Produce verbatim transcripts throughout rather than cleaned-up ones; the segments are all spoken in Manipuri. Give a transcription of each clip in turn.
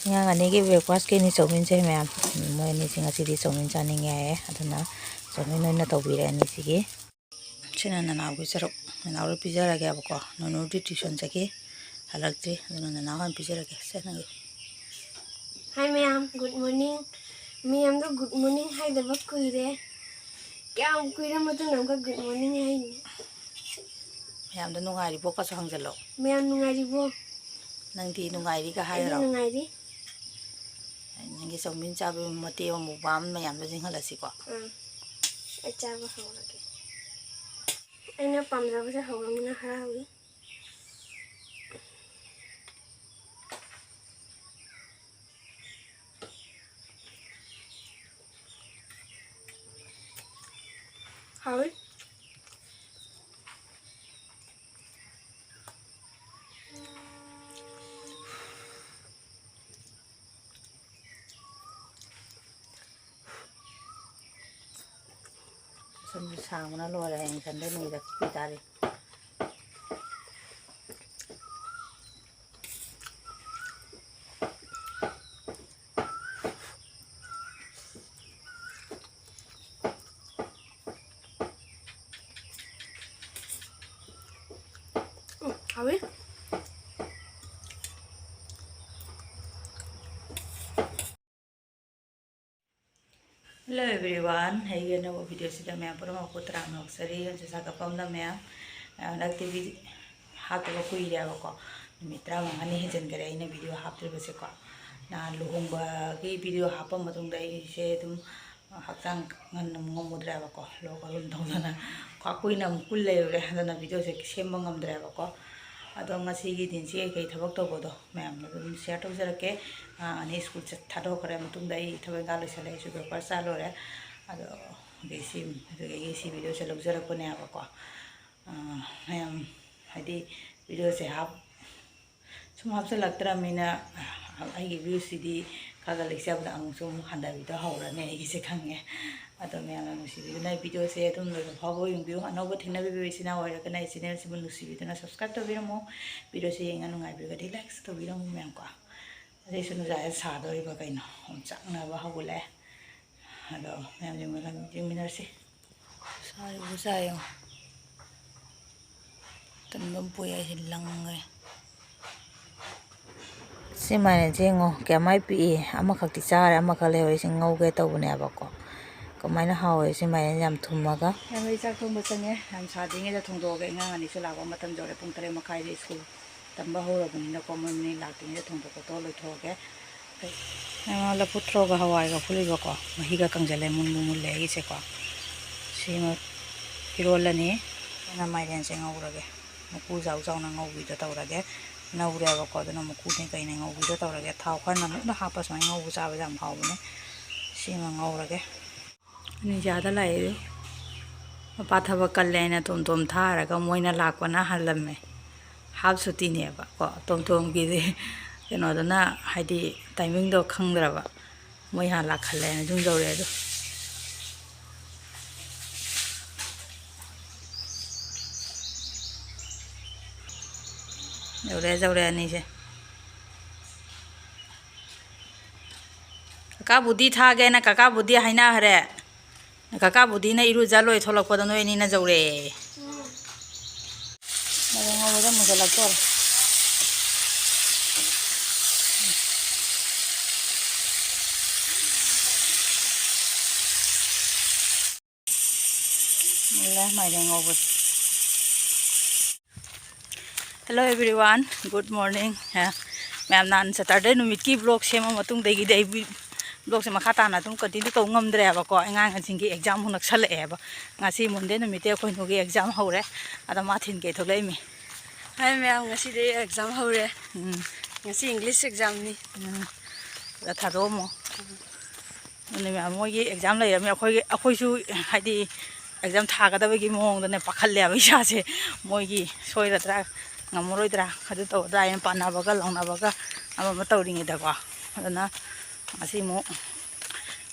ꯑꯉꯥꯡ ꯑꯅꯤꯒꯤ ꯕ꯭ꯔꯦꯛꯐꯥꯁꯀꯤꯅꯤ ꯆꯧꯃꯤꯟꯁꯦ ꯃꯌꯥꯝ꯫ ꯎꯝ, ꯃꯣꯏ ꯑꯅꯤꯁꯤ ꯉꯁꯤꯗꯤ ꯆꯧꯃꯤꯟ ꯆꯥꯅꯤꯡꯉꯦ ꯍꯥꯏꯌꯦ, ꯑꯗꯨꯅ ꯆꯧꯃꯤꯟ ꯑꯣꯏꯅ ꯇꯧꯕꯤꯔꯦ ꯑꯅꯤꯁꯤꯒꯤ꯫ ꯁꯤꯅ ꯅꯅꯥꯎꯒꯤ ꯁꯔꯨꯛ, ꯅꯅꯥꯎꯗ ꯄꯤꯖꯔꯒꯦꯕꯀꯣ꯫ ꯅꯨꯅꯨꯗꯤ ꯇ꯭ꯌꯨꯁꯟ ꯆꯠꯈꯤ, ꯍꯜꯂꯛꯇ꯭ꯔꯤ, ꯑꯗꯨꯅ ꯅꯅꯥꯎ ꯍꯥꯟꯅ ꯄꯤꯖꯔꯒꯦ꯫ ꯁꯦ, ꯅꯪꯒꯤ꯫ Hi ꯃꯌꯥꯝ, good morning꯫ ꯃꯌꯥꯝꯗꯣ good morning ꯍꯥꯏꯗꯕ ꯀꯨꯏꯔꯦ꯫ ꯀꯌꯥꯝ ꯀꯨꯏꯔ ꯃꯇꯨꯡꯗ ꯑꯃꯨꯛꯀ good morning ꯍꯥꯏꯅꯤ꯫ ꯃꯌꯥꯝꯗꯣ ꯅꯨꯡꯉꯥꯏꯔꯤꯕꯣ ꯀꯁꯨ ꯍꯪꯖꯜꯂꯣ꯫ ꯃꯌꯥꯝ ꯅꯨꯡꯉꯥꯏꯔꯤꯕꯣ? ꯅꯪꯗꯤ ꯅꯨꯡꯉꯥꯏꯔꯤꯒ ꯑꯩꯗꯤ ꯍꯥꯏꯔꯣ? ꯅꯨꯡꯉꯥꯏꯔꯤ꯫ ꯅꯪꯒꯤ ꯆꯧꯃꯤꯟ ꯆꯥꯕꯒꯤ ꯃꯇꯦꯛ ꯑꯃ ꯃꯨꯛꯕꯥꯡ ꯑꯃ ꯃꯌꯥꯝꯗ ꯆꯤꯡꯍꯜꯂꯁꯤꯀꯣ꯫ ꯎꯝ꯫ ꯑꯩ ꯆꯥꯕ ꯍꯧꯔꯒꯦ꯫ ꯑꯩꯅ ꯄꯥꯝꯖꯕꯁꯦ ꯍꯧꯔꯃꯤꯅ ꯍꯔꯥꯎꯏ꯫ ꯍꯥꯎꯏ꯫ ꯁꯝꯁꯨ ꯁꯥꯡꯕꯅ ꯂꯣꯏꯔꯦ, ꯍꯌꯦꯡ ꯁꯟꯗꯦ ꯅꯨꯃꯤꯠꯇ ꯀꯛꯄꯤ ꯇꯥꯔꯦ꯫ ꯎꯝ, ꯍꯥꯎꯋꯤ꯫ Hello everyone, ꯑꯩꯒꯤ ꯑꯅꯧꯕ video ꯁꯤꯗ ꯃꯌꯥꯝ ꯄꯨꯝꯅꯃꯛꯄꯨ ꯇꯔꯥꯝꯅ ꯑꯣꯛꯆꯔꯤ꯫ ꯍꯧꯖꯤꯛ ꯁꯥꯒꯠꯄ ꯑꯃꯗ ꯃꯌꯥꯝ, ꯃꯌꯥꯝ ꯍꯟꯗꯛꯇꯤ ꯚꯤ-, ꯍꯥꯞꯇꯕ ꯀꯨꯏꯔꯦꯕꯀꯣ꯫ ꯅꯨꯃꯤꯠ ꯇꯔꯥꯃꯉꯥꯅꯤ ꯍꯦꯟꯖꯤꯟꯈꯔꯦ ꯑꯩꯅ video ꯍꯥꯞꯇ꯭ꯔꯤꯕꯁꯦꯀꯣ꯫ ꯅꯍꯥꯟ ꯂꯨꯍꯣꯡꯕꯒꯤ video ꯍꯥꯞꯄ ꯃꯇꯨꯡꯗ ꯑꯩꯁꯦ ꯑꯗꯨꯝ ꯍꯛꯆꯥꯡ ꯉꯟꯅ ꯉꯝꯃꯨꯗ꯭ꯔꯦꯕꯀꯣ, ꯂꯣꯛ ꯑꯗꯨꯝ ꯇꯧꯗꯅ ꯈ꯭ꯋꯥꯛ ꯀꯨꯏꯅ ꯑꯃꯨꯛ ꯀꯨꯜ ꯂꯩꯔꯨꯔꯦ꯫ ꯑꯗꯨꯅ video ꯁꯦ ꯁꯦꯝꯕ ꯉꯝꯗ꯭ꯔꯦꯕꯀꯣ꯫ ꯑꯗꯣ ꯉꯁꯤꯒꯤ ꯗꯤꯟꯁꯤ ꯀꯩꯀꯩ ꯊꯕꯛ ꯇꯧꯕꯗꯣ ꯃꯌꯥꯝꯅ ꯑꯗꯨꯝ share ꯇꯧꯖꯔꯛꯀꯦ꯫ ꯑꯥ, ꯑꯅꯤ ꯁ꯭ꯀꯨꯜ ꯆꯠ-, ꯊꯥꯗꯣꯛꯈ꯭ꯔꯦ ꯃꯇꯨꯡꯗ ꯑꯩ ꯊꯕꯛ ꯏꯪꯈꯥꯡ ꯂꯣꯏꯁꯤꯜꯂꯦ, ꯑꯩꯁꯨ breakfast ꯆꯥ ꯂꯣꯏꯔꯦ꯫ ꯑꯗꯣ ꯍꯧꯖꯤꯛ ꯁꯤ, ꯑꯗꯨꯗꯒꯤ ꯁꯤ video ꯁꯦ ꯂꯧꯖꯔꯛꯄꯅꯦꯕꯀꯣ꯫ ꯑꯥ, ꯃꯌꯥꯝ ꯍꯥꯏꯗꯤ video ꯁꯦ ꯍꯥꯞ-, ꯁꯨꯝ ꯍꯥꯞꯆꯤꯜꯂꯛꯇ꯭ꯔꯕꯅꯤꯅ ꯑꯩꯒꯤ views ꯁꯤꯗꯤ ꯈꯔ ꯈꯔ ꯂꯩꯖꯕꯗ ꯑꯃꯨꯛꯁꯨ ꯑꯃꯨꯛ ꯍꯟꯊꯕꯤꯗꯣ ꯍꯧꯔꯅꯤ ꯑꯩꯒꯤꯁꯦ ꯈꯪꯉꯦ꯫ ꯑꯗꯣ ꯃꯌꯥꯝꯅ ꯅꯨꯡꯁꯤꯕꯤꯗꯨꯅ video ꯁꯦ ꯑꯗꯨꯝ ꯂꯣꯏꯕ ꯐꯥꯎꯕ ꯌꯦꯡꯕꯤꯌꯨ꯫ ꯑꯅꯧꯕ ꯊꯦꯡꯅꯕꯤꯕ ꯏꯆꯤꯟ ꯏꯅꯥꯎ ꯑꯣꯏꯔꯒꯅ ꯑꯩ channel ꯁꯤꯕꯨ ꯅꯨꯡꯁꯤꯕꯤꯗꯨꯅ subscribe ꯇꯧꯕꯤꯔꯝꯃꯨ꯫ Video ꯁꯦ ꯌꯦꯡꯉ ꯅꯨꯡꯉꯥꯏꯕꯤꯔꯒꯗꯤ like ꯁꯨ ꯇꯧꯕꯤꯔꯝꯃꯨ ꯃꯌꯥꯝ ꯀꯣ꯫ ꯑꯗꯩꯁꯨ ꯅꯨꯡꯁꯥꯁꯦ ꯁꯥꯗꯣꯔꯤꯕ ꯀꯩꯅꯣ, ꯑꯣꯝꯆꯥꯛꯅꯕ ꯍꯧꯒꯠꯂꯛꯑꯦ꯫ ꯑꯗꯣ ꯃꯌꯥꯝ ꯌꯦꯡꯃꯤꯟꯅ-, ꯌꯦꯡꯃꯤꯟꯅꯔꯁꯤ꯫ ꯁꯥꯔꯤꯕ ꯁꯥꯏꯌꯣ꯫ ꯇꯟꯕ ꯑꯃ ꯄꯣꯛꯑꯦ, ꯑꯩꯁꯦ ꯂꯪꯉꯦ꯫ ꯁꯤ ꯃꯥꯏꯔꯦꯟꯁꯦ ꯌꯦꯡꯉꯣ, ꯀꯌꯥꯃꯥꯏ ꯄꯤꯛꯏ꯫ ꯑꯃꯈꯛꯇꯤ ꯆꯥꯔꯦ, ꯑꯃꯈꯛ ꯂꯩꯍꯧꯔꯦ꯫ ꯁꯤ ꯉꯧꯒꯦ ꯇꯧꯕꯅꯦꯕꯀꯣ꯫ ꯀꯃꯥꯏꯅ ꯍꯥꯎꯋꯦ ꯁꯤ ꯃꯥꯏꯔꯦꯟ ꯌꯥꯝ ꯊꯨꯝꯃꯒ꯫ ꯌꯥꯝ ꯃꯩ ꯆꯥꯛ ꯊꯣꯡꯕ ꯆꯪꯉꯦ꯫ ꯌꯥꯝ ꯁꯥꯗ꯭ꯔꯤꯉꯩꯗ ꯊꯣꯡꯗꯣꯛꯑꯒꯦ꯫ ꯑꯉꯥꯡ ꯑꯅꯤꯁꯨ ꯂꯥꯛꯄ ꯃꯇꯝ ꯌꯧꯔꯦ꯫ ꯄꯨꯡ ꯇꯔꯦꯠ ꯃꯈꯥꯏꯗ ꯁ꯭ꯀꯨꯜ ꯇꯝꯕ ꯍꯧꯔꯕꯅꯤꯅꯀꯣ, ꯃꯣꯏ ꯃꯅꯤ ꯂꯥꯛꯇ꯭ꯔꯤꯉꯩꯗ ꯊꯣꯡꯗꯣꯛ ꯈꯣꯠꯇꯣꯛ ꯂꯣꯏꯊꯣꯛꯑꯒꯦ꯫ ꯑ, ꯂꯐꯨ ꯊ꯭ꯔꯣꯒ ꯍꯋꯥꯏꯒ ꯐꯨꯠꯂꯤꯕꯀꯣ, ꯃꯍꯤꯒ ꯀꯪꯁꯤꯜꯂꯦ, ꯃꯨꯟꯕꯨ ꯃꯨꯜꯂꯦ ꯑꯩꯒꯤꯁꯦꯀꯣ꯫ ꯁꯤꯃ ꯏꯔꯣꯜꯂꯅꯤ꯫ ꯑꯗꯨꯅ ꯃꯥꯏꯔꯦꯟꯁꯦ ꯉꯧꯔꯒꯦ꯫ ꯃꯀꯨ ꯆꯥꯎ ꯆꯥꯎꯅ ꯉꯧꯕꯤꯗꯣ ꯇꯧꯔꯒꯦ꯫ ꯅꯧꯔꯦꯕꯀꯣ, ꯑꯗꯨꯅ ꯃꯀꯨꯅꯦ ꯀꯩꯅꯦ ꯉꯧꯕꯤꯗꯣ ꯇꯧꯔꯒꯦ꯫ ꯊꯥꯎ ꯈꯔ ꯅꯝꯂꯞꯅ ꯍꯥꯞꯄ ꯁꯨꯃꯥꯏꯅ ꯉꯧꯕ ꯆꯥꯕꯁꯦ ꯌꯥꯝ ꯍꯥꯎꯕꯅꯦ꯫ ꯁꯤꯃ ꯉꯧꯔꯒꯦ꯫ ꯅꯤꯡꯖꯥꯗ ꯂꯥꯛꯏ꯫ ꯃꯄꯥ ꯊꯕꯛ ꯀꯜꯂꯦ ꯍꯥꯏꯅ ꯇꯣꯝ ꯇꯣꯝ ꯊꯥꯔꯒ ꯃꯣꯏꯅ ꯂꯥꯛꯄꯅ ꯍꯜꯂꯝꯃꯦ꯫ ꯍꯥꯞ ꯁꯨꯇꯤꯅꯦꯕ ꯀꯣ꯫ ꯇꯣꯝ ꯇꯣꯝꯒꯤꯗꯤ ꯀꯩꯅꯣꯗꯨꯅ ꯍꯥꯏꯗꯤ ꯇꯥꯏꯃꯤꯡꯗꯣ ꯈꯪꯗ꯭ꯔꯕ꯫ ꯃꯣꯏ ꯍꯥꯟꯅ ꯂꯥꯛꯍꯜꯂꯦꯅ ꯌꯨꯝ ꯌꯧꯔꯛꯑꯦ ꯑꯗꯣ꯫ ꯌꯧꯔꯛꯑꯦ, ꯌꯧꯔꯛꯑꯦ ꯑꯅꯤꯁꯦ꯫ ꯀꯀꯥ ꯕꯨꯗꯤ ꯊꯥꯒꯦꯅ ꯀꯀꯥ ꯕꯨꯗꯤ ꯍꯥꯏꯅꯈ꯭ꯔꯦ꯫ ꯀꯀꯥ ꯕꯨꯗꯤꯅ ꯏꯔꯨꯖ ꯂꯣꯏ ꯊꯣꯛꯂꯛꯄꯗ ꯅꯣꯏ ꯑꯅꯤꯅ ꯌꯧꯔꯛꯑꯦ꯫ ꯃꯔꯣꯛ ꯉꯧꯕꯗ ꯃꯨꯟꯖꯜꯂꯛꯇꯣꯔꯦ꯫ ꯃꯨꯜꯂꯦ ꯃꯥꯏꯔꯦꯟ ꯉꯧꯕꯁꯦ꯫ Hello everyone, good morning. ꯑ, ꯃꯌꯥꯝ ꯅꯍꯥꯟ Saturday ꯅꯨꯃꯤꯠꯀꯤ vlog ꯁꯦꯝꯃ ꯃꯇꯨꯡꯗꯒꯤꯗꯤ ꯑꯩ vlogꯁꯦ ꯃꯈꯥ ꯇꯥꯅ ꯑꯗꯨꯝ continue ꯇꯧ ꯉꯝꯗ꯭ꯔꯦꯕꯀꯣ, ꯑꯉꯥꯡꯁꯤꯡꯒꯤ exam ꯑꯃꯨꯛ ꯅꯛꯁꯜꯂꯛꯑꯦꯕ꯫ ꯉꯁꯤ Monday ꯅꯨꯃꯤꯠꯇꯤ ꯑꯩꯈꯣꯏ ꯅꯨꯒꯤ exam ꯍꯧꯔꯦ, ꯑꯗ ꯃꯥ ꯊꯤꯟ ꯀꯩ ꯊꯣꯛꯂꯛꯏꯃꯤ꯫ ꯍꯥꯏ ꯃꯌꯥꯝ, ꯉꯁꯤꯗꯤ exam ꯍꯧꯔꯦ꯫ ꯎꯝ꯫ ꯉꯁꯤ English examꯅꯤ꯫ ꯎꯝ꯫ ꯑꯗ ꯊꯥꯗꯣꯛꯑꯝꯃꯣ꯫ ꯑꯗꯨꯅꯦ ꯃꯌꯥꯝ, ꯃꯣꯏꯒꯤ exam ꯂꯩꯔꯕꯅꯤꯅ ꯑꯩꯈꯣꯏꯒꯤ, ꯑꯩꯈꯣꯏꯁꯨ ꯍꯥꯏꯗꯤ exam ꯊꯥꯒꯗꯕꯒꯤ ꯃꯑꯣꯡꯗꯅꯦ ꯄꯥꯈꯠꯂꯦꯕ ꯏꯁꯥꯁꯦ꯫ ꯃꯣꯏꯒꯤ ꯁꯣꯏꯔꯗ꯭ꯔꯥ, ꯉꯝꯃꯔꯣꯏꯗ꯭ꯔꯥ, ꯑꯗꯨ ꯇꯧꯔꯗ꯭ꯔꯥ ꯍꯥꯏꯅ ꯄꯥꯟꯅꯕꯒ ꯂꯥꯎꯅꯕꯒ ꯑꯃ ꯑꯃ ꯇꯧꯔꯤꯉꯩꯗꯀꯣ꯫ ꯑꯗꯨꯅ ꯉꯁꯤ ꯑꯃꯨꯛ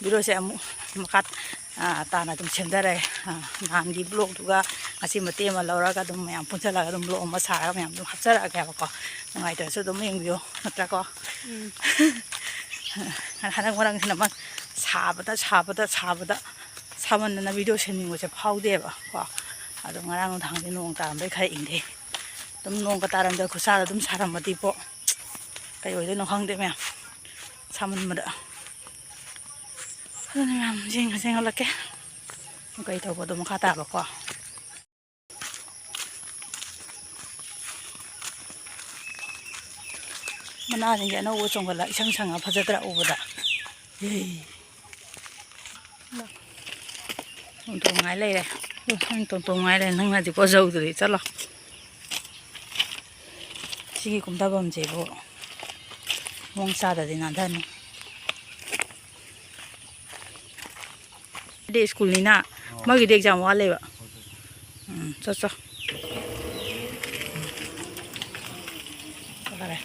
videoꯁꯦ ꯑꯃꯨꯛ ꯃꯈꯥ, ꯑ, ꯇꯥꯅ ꯑꯗꯨꯝ ꯁꯦꯝꯖꯔꯛꯑꯦ꯫ ꯑ, ꯅꯍꯥꯟꯒꯤ vlogꯗꯨꯒ ꯉꯁꯤ ꯃꯇꯦꯛ ꯑꯃ ꯂꯧꯔꯒ ꯑꯗꯨꯝ ꯃꯌꯥꯝ ꯄꯨꯟꯁꯤꯜꯂꯒ ꯑꯗꯨꯝ vlog ꯑꯃ ꯁꯥꯔꯒ ꯃꯌꯥꯝ ꯑꯗꯨꯝ ꯍꯥꯞꯆꯔꯛꯑꯒꯦꯕꯀꯣ꯫ ꯅꯨꯡꯉꯥꯏꯇ꯭ꯔꯁꯨ ꯑꯗꯨꯝ ꯌꯦꯡꯕꯤꯌꯨ, ꯅꯠꯇ꯭ꯔꯥꯀꯣ? ꯎꯝ꯫ ꯍꯟꯗꯛ ꯃꯔꯛꯁꯤꯅ ꯑꯃ ꯁꯥꯕꯗ, ꯁꯥꯕꯗ, ꯁꯥꯕꯗ, ꯁꯥꯃꯟꯗꯅ video ꯁꯦꯝꯅꯤꯡꯕꯁꯦ ꯐꯥꯎꯗꯦꯕ ꯀꯣ꯫ ꯑꯗꯣ ꯉꯔꯥꯡ ꯅꯨꯡꯗꯥꯡꯗꯤ ꯅꯣꯡ ꯇꯥꯔꯝꯕꯩ ꯈꯔ ꯏꯪꯉꯦ꯫ ꯑꯗꯨꯝ ꯅꯣꯡꯒ ꯇꯥꯔꯝꯗ ꯈꯨꯠꯁꯥꯗ ꯑꯗꯨꯝ ꯁꯥꯔꯝꯃꯗꯤꯀꯣ꯫ ꯀꯩ ꯑꯣꯏꯗꯣꯏꯅꯣ ꯈꯪꯗꯦ ꯃꯌꯥꯝ, ꯁꯥꯃꯟꯕꯗ꯫ ꯑꯗꯨꯅ ꯃꯌꯥꯝ ꯌꯦꯡꯉ ꯌꯦꯡꯍꯜꯂꯛꯀꯦ꯫ ꯀꯩ ꯇꯧꯕꯗꯣ ꯃꯈꯥ ꯇꯥꯕꯀꯣ꯫ ꯃꯅꯥꯁꯤꯡꯁꯦ ꯑꯅꯧꯕ ꯆꯣꯡꯈꯠꯂ ꯏꯁꯪ ꯁꯪꯉ ꯐꯖꯗ꯭ꯔꯥ ꯎꯕꯗ? ꯌꯦ꯫ ꯇꯣꯡꯇꯣꯡ ꯉꯥꯏ ꯂꯩꯔꯦ꯫ ꯎ, ꯅꯪ ꯇꯣꯡꯇꯣꯡ ꯉꯥꯏ ꯂꯩꯔꯦ꯫ ꯅꯪꯅꯗꯤ ꯀꯣ ꯌꯧꯗ꯭ꯔꯤ꯫ ꯆꯠꯂꯣ꯫ ꯁꯤꯒꯤ ꯀꯨꯝꯊꯐꯝꯁꯤꯕꯨ ꯃꯑꯣꯡ ꯆꯥꯗꯗꯤ ꯅꯥꯟꯊꯅꯤ꯫ ꯗꯦ ꯁ꯭ꯀꯨꯜꯅꯤꯅ ꯃꯣꯏꯒꯤꯗꯤ exam ꯋꯥꯠꯂꯦꯕ꯫ ꯎꯝ, ꯆꯣ, ꯆꯣ꯫ ꯐꯔꯦ꯫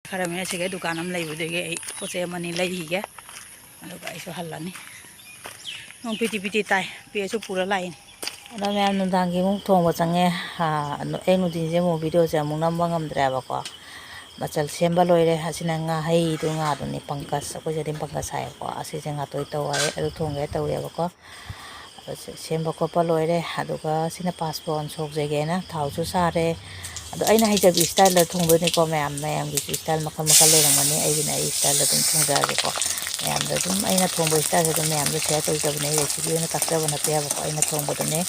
ꯈꯔ ꯃꯤ ꯑꯁꯤꯒꯤ ꯗꯨꯀꯥꯟ ꯑꯃ ꯂꯩꯕꯗꯨꯒꯤ ꯑꯩ ꯄꯣꯠ ꯆꯩ ꯑꯃꯅꯤ ꯂꯩꯈꯤꯒꯦ꯫ ꯑꯗꯨꯒ ꯑꯩꯁꯨ ꯍꯜꯂꯅꯤ꯫ ꯅꯣꯡ ꯄꯤꯇꯤ ꯄꯤꯇꯤ ꯇꯥꯏ꯫ ꯄꯦꯁꯨ ꯄꯨꯔ ꯂꯥꯛꯏꯅꯤ꯫ ꯑꯗꯣ ꯃꯌꯥꯝ ꯅꯨꯡꯗꯥꯡꯒꯤ ꯑꯃꯨꯛ ꯊꯣꯡꯕ ꯆꯪꯉꯦ꯫ ꯑꯥ, ꯑꯩ ꯅꯨꯡꯊꯤꯟꯁꯦ ꯑꯃꯨꯛ videoꯁꯦ ꯑꯃꯨꯛ ꯅꯝꯕ ꯉꯝꯗ꯭ꯔꯦꯕꯀꯣ꯫ ꯃꯆꯜ ꯁꯦꯝꯕ ꯂꯣꯏꯔꯦ꯫ ꯑꯁꯤꯅ ꯉꯥꯍꯩꯗꯨ, ꯉꯥꯗꯨꯅꯤ, ꯄꯪꯀꯖ, ꯑꯩꯈꯣꯏ ꯁꯤꯗꯤ ꯄꯪꯀꯖ ꯍꯥꯏꯌꯦꯀꯣ꯫ ꯑꯁꯤꯁꯦ ꯉꯥꯇꯣꯏ ꯇꯧ ꯍꯥꯏꯌꯦ, ꯑꯗꯨ ꯊꯣꯡꯒꯦ ꯇꯧꯔꯤꯑꯕꯀꯣ꯫ ꯑꯗꯣ ꯁꯦ-, ꯁꯦꯝꯕ ꯈꯣꯠꯄ ꯂꯣꯏꯔꯦ꯫ ꯑꯗꯨꯒ ꯁꯤꯅ ꯄꯥꯁꯄꯣꯔꯟ ꯁꯣꯛꯖꯒꯦꯅ ꯊꯥꯎꯁꯨ ꯁꯥꯔꯦ꯫ ꯑꯗꯣ ꯑꯩꯅ ꯍꯩꯖꯕꯤ styleꯗ ꯊꯣꯡꯗꯣꯏꯅꯤꯀꯣ ꯃꯌꯥꯝ, ꯃꯌꯥꯝꯒꯤꯁꯨ style ꯃꯈꯜ ꯃꯈꯜ ꯂꯩꯔꯝꯒꯅꯤ꯫ ꯑꯩꯒꯤꯅ ꯑꯩ styleꯗ ꯑꯗꯨꯝ ꯊꯣꯡꯖꯔꯒꯦꯀꯣ꯫ ꯃꯌꯥꯝꯗ ꯑꯗꯨꯝ ꯑꯩꯅ ꯊꯣꯡꯕ styleꯁꯦ ꯑꯗꯨꯝ ꯃꯌꯥꯝꯗ share ꯇꯧꯖꯕꯅꯦ꯫ ꯑꯩ recipe ꯑꯣꯏꯅ ꯇꯥꯛꯆꯕ ꯅꯠꯇꯦꯕꯀꯣ꯫ ꯑꯩꯅ ꯊꯣꯡꯕꯗꯨꯅꯦ꯫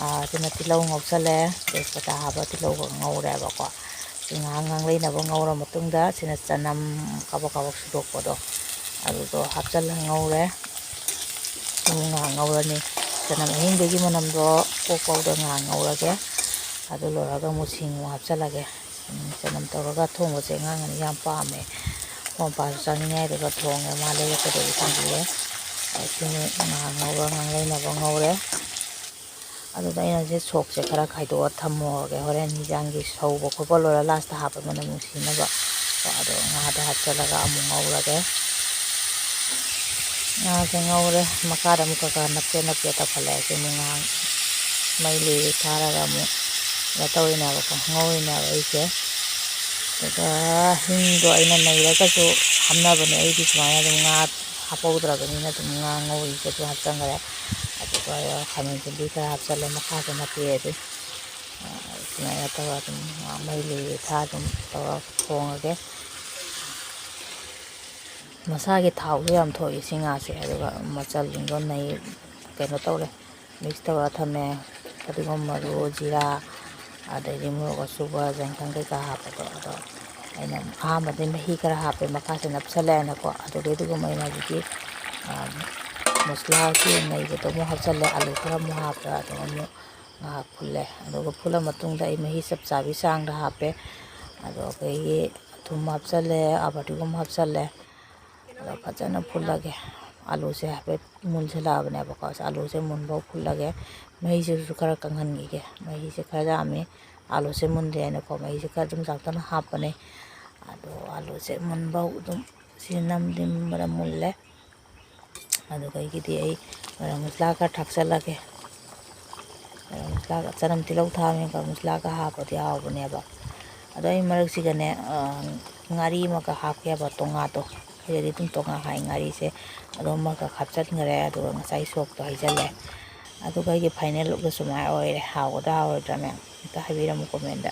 ꯑꯥ, ꯑꯗꯨꯅ ꯇꯤꯜꯍꯧ ꯉꯧꯁꯜꯂꯦ, ꯇꯦꯖꯄꯇꯥ ꯍꯥꯞꯄ ꯇꯤꯜꯍꯧꯒ ꯉꯧꯔꯦꯕꯀꯣ꯫ ꯁꯤ ꯉꯥꯏꯍꯥꯛ ꯉꯥꯡꯂꯩꯅꯕ ꯉꯧꯔ ꯃꯇꯨꯡꯗ, ꯁꯤꯅ ꯆꯅꯝ ꯀꯥꯕꯛ ꯀꯥꯕꯛ ꯁꯨꯗꯣꯛꯄꯗꯣ, ꯑꯗꯨꯗꯣ ꯍꯥꯞꯆꯜꯂ ꯉꯧꯔꯦ꯫ ꯑꯗꯨ ꯉꯥꯏꯍꯥꯛ ꯉꯧꯔꯅꯤ꯫ ꯆꯅꯝ ꯑꯍꯤꯡꯕꯒꯤ ꯃꯅꯝꯗꯣ ꯀꯣꯛ ꯐꯥꯎꯗ ꯉꯥꯏꯍꯥꯛ ꯉꯧꯔꯒꯦ꯫ ꯑꯗꯨ ꯂꯣꯏꯔꯒ ꯑꯃꯨꯛ ꯁꯤꯡ ꯑꯃꯨꯛ ꯍꯥꯞꯆꯜꯂꯒꯦ꯫ ꯎꯝ, ꯆꯅꯝ ꯇꯧꯔꯒ ꯊꯣꯡꯕꯁꯦ ꯑꯉꯥꯡ ꯑꯅꯤ ꯌꯥꯝ ꯄꯥꯝꯃꯦ꯫ ꯃꯃꯥ ꯃꯄꯥꯁꯨ ꯆꯥꯅꯤꯡꯉꯦ ꯍꯥꯏꯗꯨꯒ ꯊꯣꯡꯉꯦ꯫ ꯃꯥ ꯂꯩꯔꯛꯀꯗꯣꯏꯗꯤ ꯈꯪꯗꯤꯌꯦ꯫ ꯑꯗ ꯁꯤꯅ ꯉꯥꯏꯍꯥꯛ ꯉꯧꯔ ꯉꯥꯡꯂꯩꯅꯕ ꯉꯧꯔꯦ꯫ ꯑꯗꯨꯗ ꯑꯩꯅ ꯁꯤ ꯁꯣꯛꯁꯦ ꯈꯔ ꯈꯥꯏꯗꯣꯛꯑ ꯊꯝꯃꯨꯔꯒꯦ꯫ ꯍꯣꯔꯦꯟ ꯍꯤꯟꯖꯥꯡꯒꯤ ꯁꯧꯕ ꯈꯣꯠꯄ ꯂꯣꯏꯔ lastꯇ ꯍꯥꯞꯄ ꯃꯅꯝ ꯅꯨꯡꯁꯤꯅꯕ꯫ ꯀꯣ, ꯑꯗꯣ ꯉꯥꯗꯣ ꯍꯥꯞꯆꯤꯜꯂꯒ ꯑꯃꯨꯛ ꯉꯧꯔꯒꯦ꯫ ꯉꯥꯁꯦ ꯉꯧꯔꯦ꯫ ꯃꯈꯥꯗ ꯑꯃꯨꯛ ꯈꯔ ꯈꯔ ꯅꯞꯆꯦꯠ ꯅꯞꯆꯦꯠ ꯇꯧꯈꯠꯂꯛꯑꯦ꯫ ꯁꯤ ꯑꯃꯨꯛ ꯉꯥ ꯃꯩ ꯂꯩꯔꯦ ꯊꯥꯔꯒ ꯑꯃꯨꯛ ꯀꯩꯅꯣ ꯇꯧꯔꯤꯅꯦꯕꯀꯣ, ꯉꯧꯔꯤꯅꯦꯕ ꯑꯩꯁꯦ꯫ ꯑꯗꯨꯒ ꯍꯤꯡꯗꯣ ꯑꯩꯅ ꯅꯩꯔꯒꯁꯨ ꯍꯥꯞꯅꯕꯅꯦ, ꯑꯩꯗꯤ ꯁꯨꯃꯥꯏꯅ ꯑꯗꯨꯝ ꯉꯥ ꯍꯥꯞꯍꯧꯗ꯭ꯔꯕꯅꯤꯅ ꯑꯗꯨꯝ ꯉꯥ ꯉꯧꯔꯤꯁꯦ ꯑꯗꯨꯝ ꯍꯥꯞꯆꯟꯈ꯭ꯔꯦ꯫ ꯑꯗꯨꯒ ꯈꯥꯃꯦꯟ ꯑꯁꯤꯟꯕꯤ ꯈꯔ ꯍꯥꯞꯆꯜꯂꯦ, ꯃꯈꯥꯁꯦ ꯅꯞꯄꯦ ꯑꯗꯨꯝ꯫ ꯑ, ꯁꯨꯃꯥꯏꯅ ꯇꯧꯔꯒ ꯑꯗꯨꯝ ꯃꯩ ꯂꯩꯔꯤ ꯊꯥ ꯑꯗꯨꯝ ꯇꯧꯔꯒ ꯊꯣꯡꯉꯒꯦ꯫ ꯃꯁꯥꯒꯤ ꯊꯥꯎꯁꯨ ꯌꯥꯝ ꯊꯣꯛꯏ ꯁꯤ ꯉꯥꯁꯦ꯫ ꯑꯗꯨꯒ ꯃꯆꯜꯁꯤꯡꯗꯣ ꯅꯩ-, ꯀꯩꯅꯣ ꯇꯧꯔꯦ, ꯃꯤꯛꯁ ꯇꯧꯔ ꯊꯝꯃꯦ꯫ ꯐꯗꯤꯒꯣꯝ ꯃꯔꯨ, ꯖꯤꯔꯥ, ꯑꯗꯩꯗꯤ ꯃꯣꯔꯣꯛ ꯑꯁꯨꯕ, ꯖꯪꯈꯪ ꯀꯩꯀꯥ ꯍꯥꯞꯄꯗꯣ꯫ ꯑꯗꯣ ꯑꯩꯅ ꯑꯍꯥꯟꯕꯗꯤ ꯃꯍꯤ ꯈꯔ ꯍꯥꯞꯄꯦ, ꯃꯈꯥꯁꯦ ꯅꯞꯁꯜꯂꯦꯅꯀꯣ꯫ ꯑꯗꯨꯗꯩꯗꯨꯒ ꯑꯩꯅ ꯍꯧꯖꯤꯛꯀꯤ, ꯑ, ꯃꯁꯂꯥꯒꯤ ꯅꯩꯕꯗꯣ ꯑꯃꯨꯛ ꯍꯥꯞꯆꯜꯂꯦ, ꯑꯂꯨ ꯈꯔ ꯑꯃꯨꯛ ꯍꯥꯞꯄꯦ, ꯑꯗꯨꯒ ꯑꯃꯨꯛ ꯉꯥꯏꯍꯥꯛ ꯐꯨꯜꯂꯦ꯫ ꯑꯗꯨꯒ ꯐꯨꯠꯂ ꯃꯇꯨꯡꯗ ꯑꯩ ꯃꯍꯤ ꯆꯞ ꯆꯥꯕꯤ ꯆꯥꯡꯗ ꯍꯥꯞꯄꯦ꯫ ꯑꯗꯣ ꯑꯩꯈꯣꯏꯒꯤ ꯊꯨꯝ ꯍꯥꯞꯆꯜꯂꯦ, ꯑ, ꯐꯗꯤꯒꯣꯝ ꯍꯥꯞꯆꯜꯂꯦ꯫ ꯑꯗꯣ ꯐꯖꯅ ꯐꯨꯠꯂꯒꯦ꯫ ꯑꯂꯨꯁꯦ ꯍꯥꯏꯐꯦꯠ ꯃꯨꯟꯁꯤꯜꯂꯛꯑꯕꯅꯦꯕꯀꯣ꯫ ꯑꯂꯨꯁꯦ ꯃꯨꯟꯐꯧ ꯐꯨꯠꯂꯒꯦ꯫ ꯃꯍꯤꯁꯤꯁꯨ ꯈꯔ ꯀꯪꯍꯟꯈꯤꯒꯦ꯫ ꯃꯍꯤꯁꯦ ꯈꯔ ꯌꯥꯝꯃꯤ꯫ ꯑꯂꯨꯁꯦ ꯃꯨꯟꯗꯦ ꯍꯥꯏꯅꯀꯣ, ꯃꯍꯤꯁꯦ ꯈꯔ ꯑꯗꯨꯝ ꯆꯥꯎꯇꯅ ꯍꯥꯞꯄꯅꯦ꯫ ꯑꯗꯣ ꯑꯂꯨꯁꯦ ꯃꯨꯟꯐꯧ ꯑꯗꯨꯝ ꯁꯤ ꯅꯝꯗꯤ ꯅꯝꯕꯗ ꯃꯨꯜꯂꯦ꯫ ꯑꯗꯨꯗꯒꯤꯗꯤ ꯑꯩ ꯒꯔꯝ ꯃꯁꯂꯥ ꯈꯔ ꯊꯥꯛꯆꯜꯂꯒꯦ꯫ ꯒꯔꯝ ꯃꯁꯂꯥꯒ, ꯆꯅꯝ ꯇꯤꯜꯍꯧ ꯊꯥꯕꯅꯤꯅ ꯒꯔꯝ ꯃꯁꯂꯥꯒ ꯍꯥꯞꯄꯗꯤ ꯍꯥꯎꯕꯅꯦꯕ꯫ ꯑꯗꯣ ꯑꯩ ꯃꯔꯛꯁꯤꯒꯅꯦ, ꯑ, ꯉꯥꯔꯤ ꯑꯃꯒ ꯍꯥꯞꯀꯦꯕ, ꯇꯣꯉꯥꯗꯣ꯫ ꯁꯤꯗꯗꯤ ꯑꯗꯨꯝ ꯇꯣꯉꯥ ꯍꯥꯏ ꯉꯥꯔꯤꯁꯦ꯫ ꯑꯗꯣ ꯑꯃꯒ ꯍꯥꯞꯆꯤꯟꯈ꯭ꯔꯦ, ꯑꯗꯨꯒ ꯉꯁꯥꯏ ꯁꯣꯛꯇꯣ ꯍꯩꯖꯜꯂꯦ꯫ ꯑꯗꯨꯒ ꯑꯩꯒꯤ ꯐꯥꯏꯅꯦꯜ ꯂꯨꯛꯁꯦ ꯁꯨꯃꯥꯏꯅ ꯑꯣꯏꯔꯦ꯫ ꯍꯥꯎꯒꯗ꯭ꯔꯥ ꯍꯥꯎꯔꯣꯏꯗ꯭ꯔꯥ ꯃꯌꯥꯝ ꯑꯝꯇ ꯍꯥꯏꯕꯤꯔꯝꯃꯨ ꯀꯣꯃꯦꯟꯗ꯫